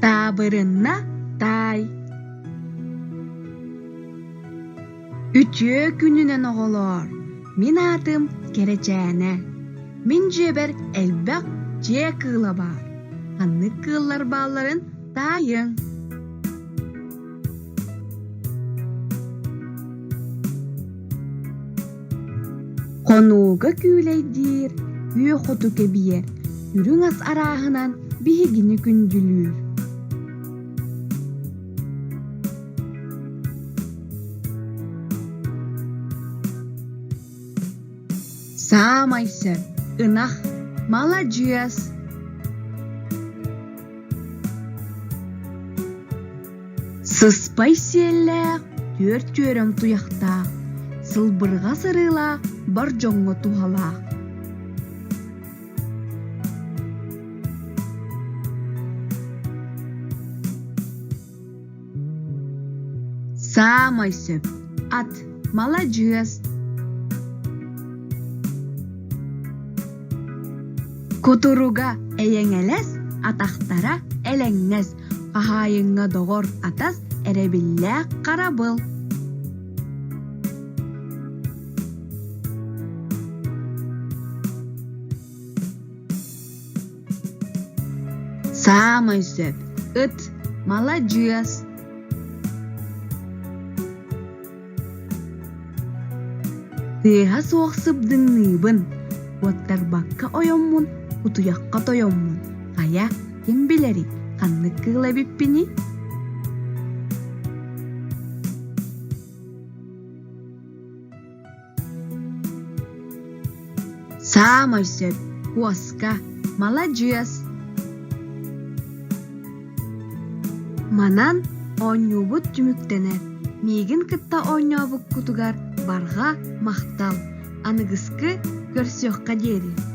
Таабырынна таай Үтүө күнүнэн оҕолоор! Мин аатым Кэрэчээнэ. Мин дьиэбэр элбэх дьиэ кыыла баар. Ханнык кыыллар баалларын таайыҥ. Хонууга күүлэйдиир, күөх оту кэбийэр, үрүҥ ас арааһынан биһигини күндүлүүр. Саамай сөп, ынах, маладьыас! Сыспай сиэллээх, түөрт түөрэм туйахтаах, сылбырҕа сырыылаах бар дьоҥҥо туһалаах. Саамай сөп, ат, маладьыас! Кутуруга эйэҥэлэс, атахтара элэҥнэс, хаһаайыҥҥа доҕор атас эрэбиллээх харабыл. Саамай сөп, ыт, маладьыас! Тыаһа суох сыбдыҥныыбын, уоттарбакка ойоммун, утуйахха тойоммун, хайа, ким билэрий, ханнык кыыл эбиппиний? Саамай сөп, куоска, маладьыас! Манан оонньуубут түмүктэнэр. Миигин кытта оонньообуккутугар барҕа махтал! Аныгыскы көрсүөххэ диэри!